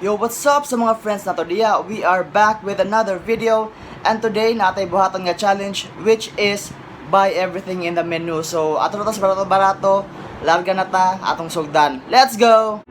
Yo, what's up sa mga friends nato diya? We are back with another video and today natay buhaton nga challenge, which is buy everything in the menu. So, ato na ta sa barato barato, larga na ta atong sugdan. Let's go!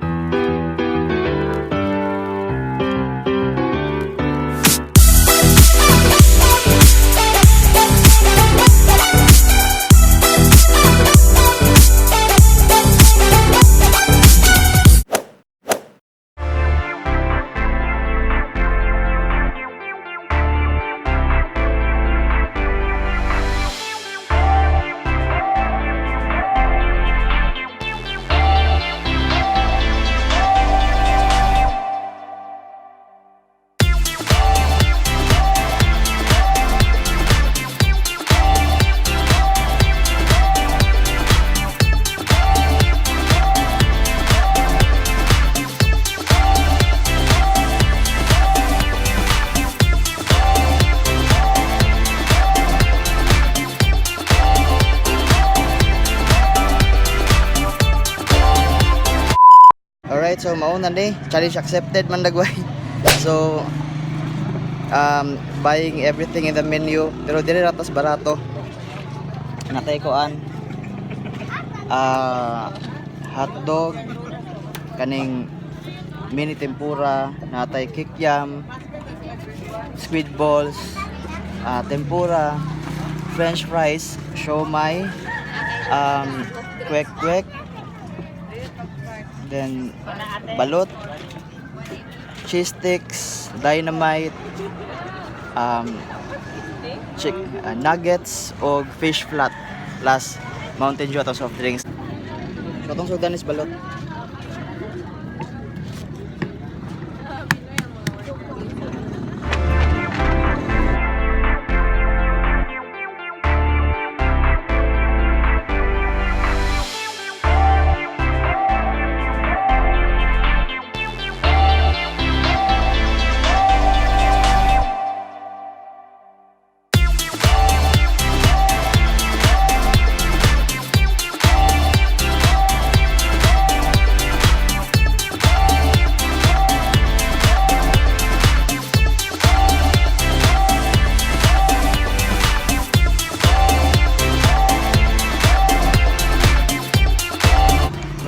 Alright, so mauna ni, challenge accepted man dagway. So, buying everything in the menu, pero dili ra tas barato. Natay koan. Ah, hotdog, kaning mini tempura, natay kikiam, squid balls, tempura, french fries, siomai, kwek kwek, then balot, cheese sticks, dynamite, nuggets og fish flat plus Mountain Dew atong soft drinks. So atong sugdan is balot.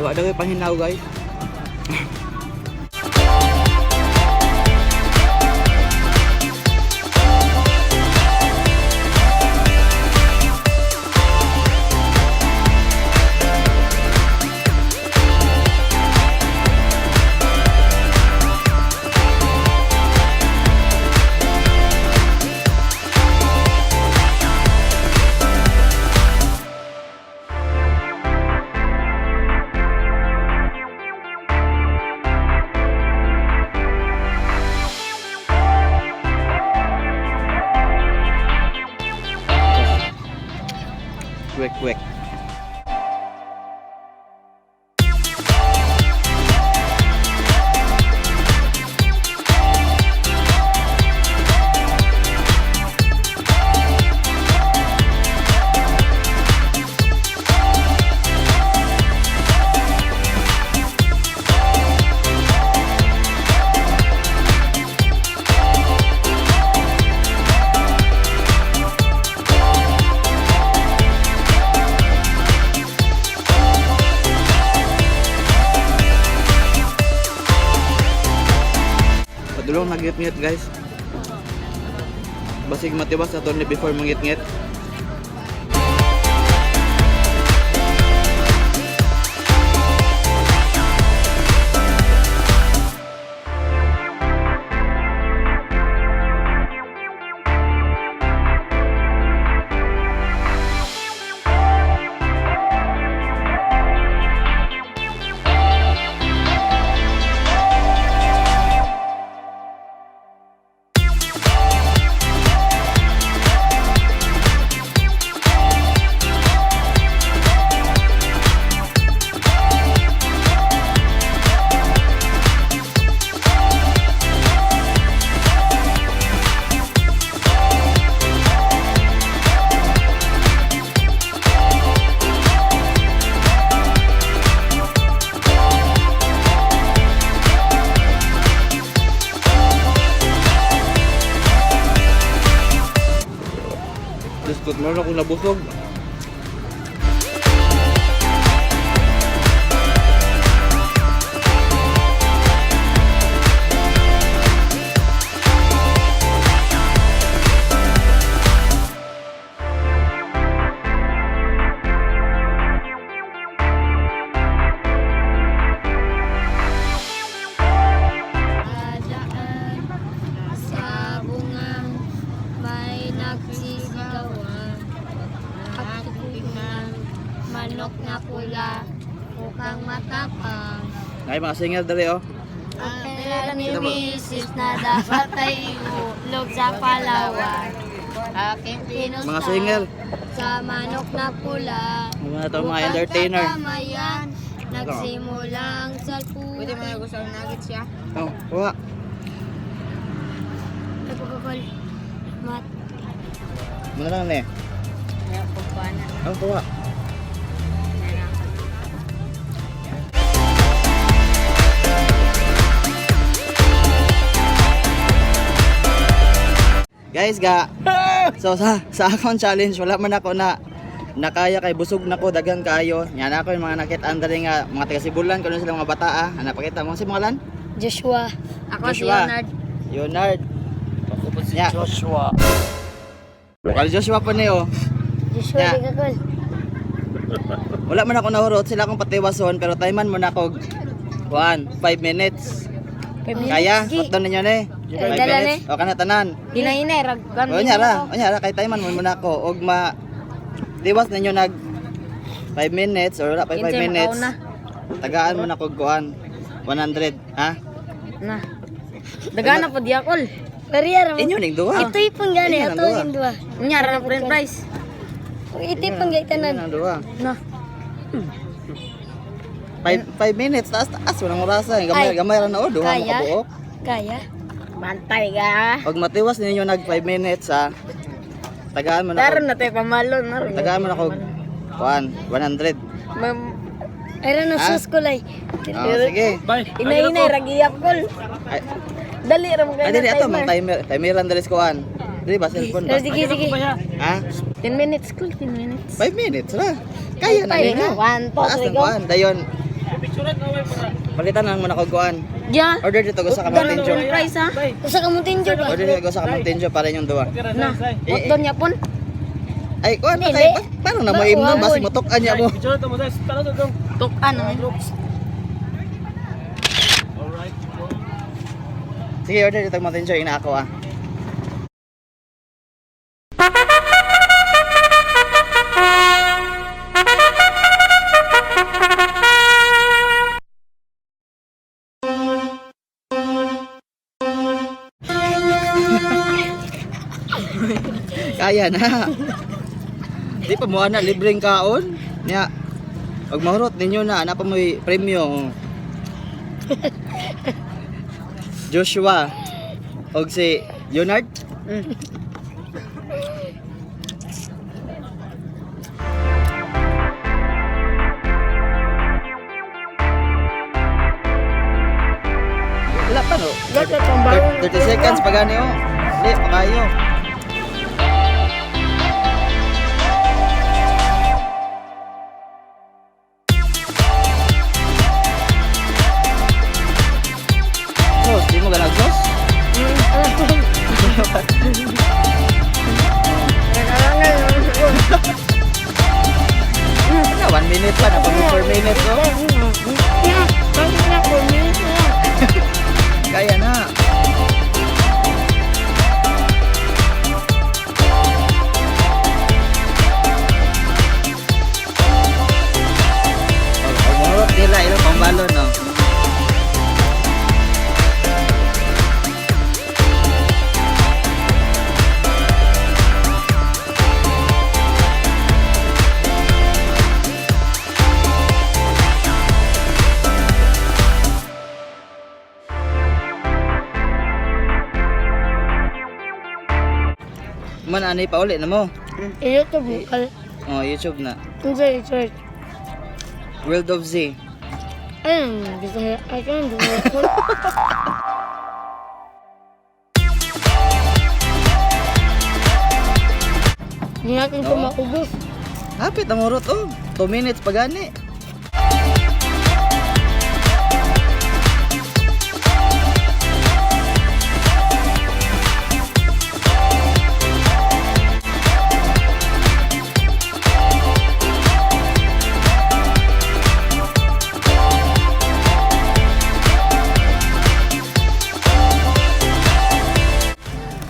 Wa daw panghinaw, guys. Kwek kwek. Padulong nagngit-ngit, guys. Basig matiwas ato ni before mangit-ngit. Kusot meron akong nabusog. Daan sa bungang may nagsisigawan. At ng manok na pula, mukhang matapang. Ay, mga single dali oh. Ang pera ni Mrs. na dapat ay ihulog sa Palawan. Aking pinusta Mga single. sa manok na pula. Mga to mga Mukhang entertainer. kakamayan, nagsimula ang salpuhin. Pwede mo na gusto ng nuggets siya. Oh, kuha. Nagpapakol. Mat. Muna lang ni. Meron ko pa na. Oh, kuha. Guys, ga. So sa akong challenge wala man ako na nakaya kay busog na ko daghan kaayo. Nya na ako yung mga nakit-an diri nga mga taga Sibulan kuno sila mga bata ah. Ana pakita mo si mga lan? Joshua. Ako si Joshua. Leonard. Leonard. Ako po si Yeah. Joshua. Kal Joshua pa ni oh. Joshua, Yeah. di ka kol. Wala man ako nahurot sila akong patiwason pero timean mo na ako 1 5 minutes. Kaya, hotdog ninyo ni. Eh, 5 dala minutes. O kana tanan. Hinahinay, ragkan. O nya ra, o nya ra kay timean mo muna ako og ma tiwas ninyo nag 5 minutes or wala pa 5 Kinsay minutes. makauna? Tagaan mo na kog kuan 100, ha? Na. Dagana po diakol. Barrier mo. Inyo ning duha. Ito ipon gani, Inyo nang ito duha. yung duha. Unya ra na french fries. Ito ipon gani Inyo tanan. nang duha. Na. 5 minutes taas taas walang orasa. Gamay Ay. gamay ra na oh duha mo Kaya? kabuok. Kaya? Bantay ka. Pag matiwas ninyo nag 5 minutes ha. Tagaan mo na Daron kog na tayo pamalo na. tagaan mo na kog kuan 100. Ma'am, Ay na Ah? sus kulay. Oh, sige. Bye. Hinay-hinay, ragiyap kol. Ay, Dali ra mo ay kayo dili na ato mang timer. timer. Timeran dali sa kuan. Dili ba cellphone ba? Pero sige, sige. Ha? 10 minutes kol, 10 minutes. 5 minutes ra. Kaya na ninyo. 1, 2, Taas 3, ng go. kuan. Dayon. Palitan lang mo na kog kuan. Ya. Order dito ko sa Dali Mountain Dew. french fries ha. Usa ka Mountain Dew ba? Order dito ko sa Mountain Dew para inyong duha. Na. Eh, eh. Hotdog niya pon. Ay, kuan na Dili. kay paano na mo imnon Ba- basi motok-an niya mo. Picture to mo guys. Tara to dong. Tukan eh. Alright. Sige, order dito Mountain Dew ina ako ah. Kaya na. Di pa mo ana libreng kaon. Nya. Pag mahurot ninyo na ana pa mo'y premyo. Joshua og si Leonard. Wala pa no. 30 seconds pa gani oh. Di pa kayo. Sos, di mo ganag sos? Wala, 1 minute pa, napag 4 minutes oh. Kaya na. Umurot nila ilang pambalon no. Man ani pa uli na mo. YouTube kal. Oh, YouTube na. Unsa i-search? World of Z. Ayun, gusto mo. Ay, kan gusto mo. Natin ito Oo. maubos. Hapit ang hurot oh. 2 minutes pa gani.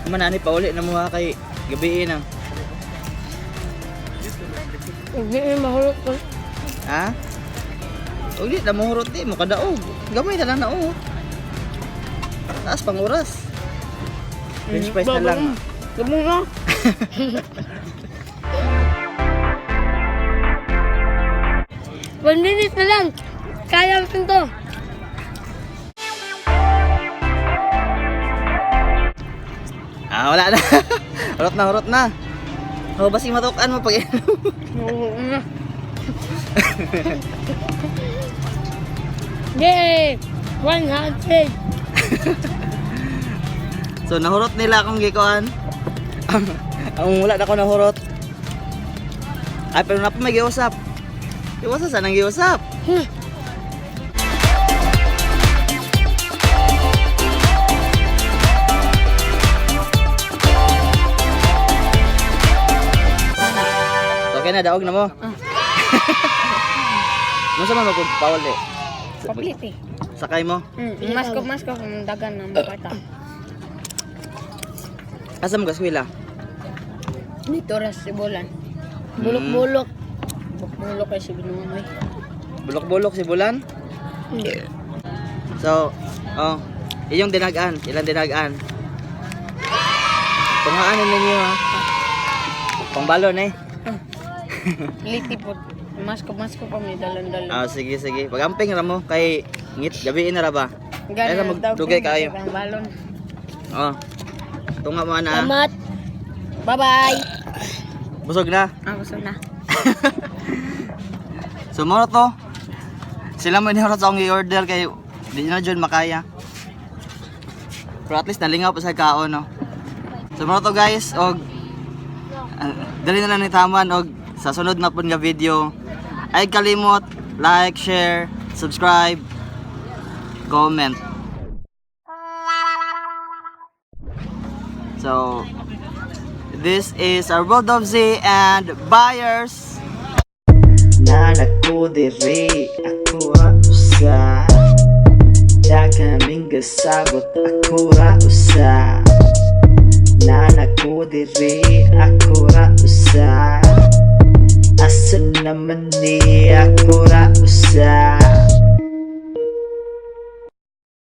Manani pa uli na mo ha kay gabi na. Hindi na mahulog ko. Ha? Uli na mo hurot di mo kadaog. Gamay na lang na oh. Taas pang oras. French fries na lang. Gabong na. 1 minute na lang. Kaya mo to. Ah, wala na. Hurot na, hurot na. Oh, basing matukan mo pag Oo na. Yay! 100! So nahurot nila akong gikuan. Ang wala na ko nahurot. Ay, pero na pa may giusap. Iwasa sa nang giusap. Okay na, daog na mo. Ano sa man magpauli? Papalit eh. Sakay mo. Masko, masko, kung dagan na mapata. Asa mo ka eskwela? Dito ras si Bolan. Bulok-bulok. Bulok kay si Binunoy. Bulok-bulok si Bulan. So, oh, iyong dinagaan, ilang dinagaan. Tunghaan na ninyo ha. Pangbalon eh. Liti po. Masko, masko pa may dalon-dalon. Ah, sige sige. Pagamping ra mo kay ngit gabi na ra ba? Ay ra magdugay kaayo. Ang balon. Oh. Tunga mo ana. ah. Salamat. Bye-bye! Busog na. Ah, gusto na. So mo to. Sila man ni sa akong i-order kay di na jud makaya. Pero at least nalingaw pa sa kaon no. So mo to guys og dali na lang ni taman og sa sunod na pud nga video ay kalimot like, share, subscribe, comment. So this is our World of Z and buyers. Nana ko diri, ako ra usa. Dakaming gasabot, ako ra usa. Nana ko diri, ako ra usa.